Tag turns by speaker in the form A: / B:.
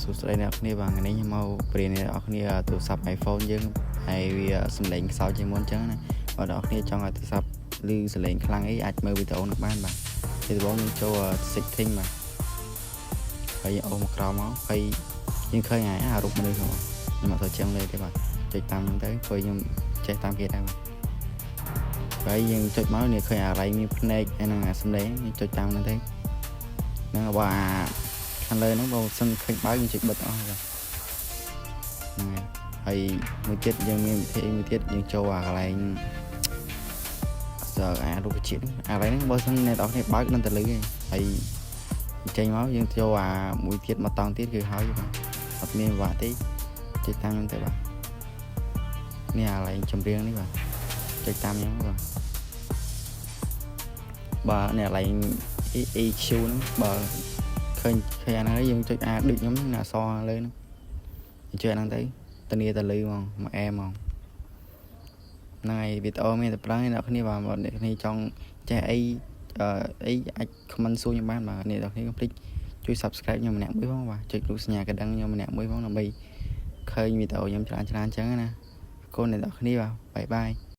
A: សួស្តីអ្នកគ្នាបាទថ្ងៃនេះខ្ញុំមកបរៀនអ្នកនរគ្នាទូរស័ព្ទ iPhone យើងហើយវាសំឡេងខ្សោយជាងមុនអញ្ចឹងណាបើអ្នកនរគ្នាចង់ឲ្យទូរស័ព្ទឮសំឡេងខ្លាំងអីអាចមើលវីដេអូនោះបានបាទទីដំបូងយើងចូល setting បាទហើយយើងអូសមកក្រោមមកហើយយើងឃើញហើយអារូបមនុស្សហ្នឹងខ្ញុំអត់ទៅចឹងលេទេបាទចុចតាមហ្នឹងទៅព្រោះខ្ញុំចេះតាមគេដែរបាទហើយយើងចុចមកនេះឃើញអារ៉ៃមានភ្នែកហើយនឹងអាសំឡេងយើងចុចតាមហ្នឹងទៅហ្នឹងបើអាខាងលើហ្នឹងបើសិនឃើញបើកយើងចុចបិទអស់បាទហ្នឹងហើយហើយមួយទៀតយើងមានវិធីមួយទៀតយើងចូលអាកន្លែងសើអារុក្ខជាតិហ្នឹងអាកន្លែងហ្នឹងបើសិនអ្នកនរគ្នាបើកនឹងទៅលឺឯងហើយចេញមកយើងចូលអាមួយទៀតមកតង់ទៀតគឺហើយបាទអត់មានពិបាកទេចុចតាមខ្ញុំទៅបាទនេះអាកន្លែងចម្រៀងនេះបាទចុចតាមខ្ញុំបាទបាទនេះកន្លែង EQ ហ្នឹងបើឃើញឃើញអាហ្នឹងហើយយើងចុចអាដូចខ្ញុំហ្នឹងអក្សរលើហ្នឹងយើងចុចអាហ្នឹងទៅធានាទៅលឺហ្មងមកអែហ្មងហ្នឹងហើយវីដេអូមានតែប៉ុណ្្នឹងឯងអ្នកគ្នាបាទបើអ្នកគ្នាចង់ចេះអីអឺអីអាច comment សួរខ្ញុំបានបាទអ្នកនរគ្នាកុំភ្លេចជួយ subscribe ខ្ញុំម្នាក់មួយផងបាទចុចរូបសញ្ញាកណ្ដឹងខ្ញុំម្នាក់មួយផងដើម្បីឃើញវីដេអូខ្ញុំច្រើនច្រើនអញ្ចឹងណាអរគុណអ្នកនរគ្នាបាទ bye bye.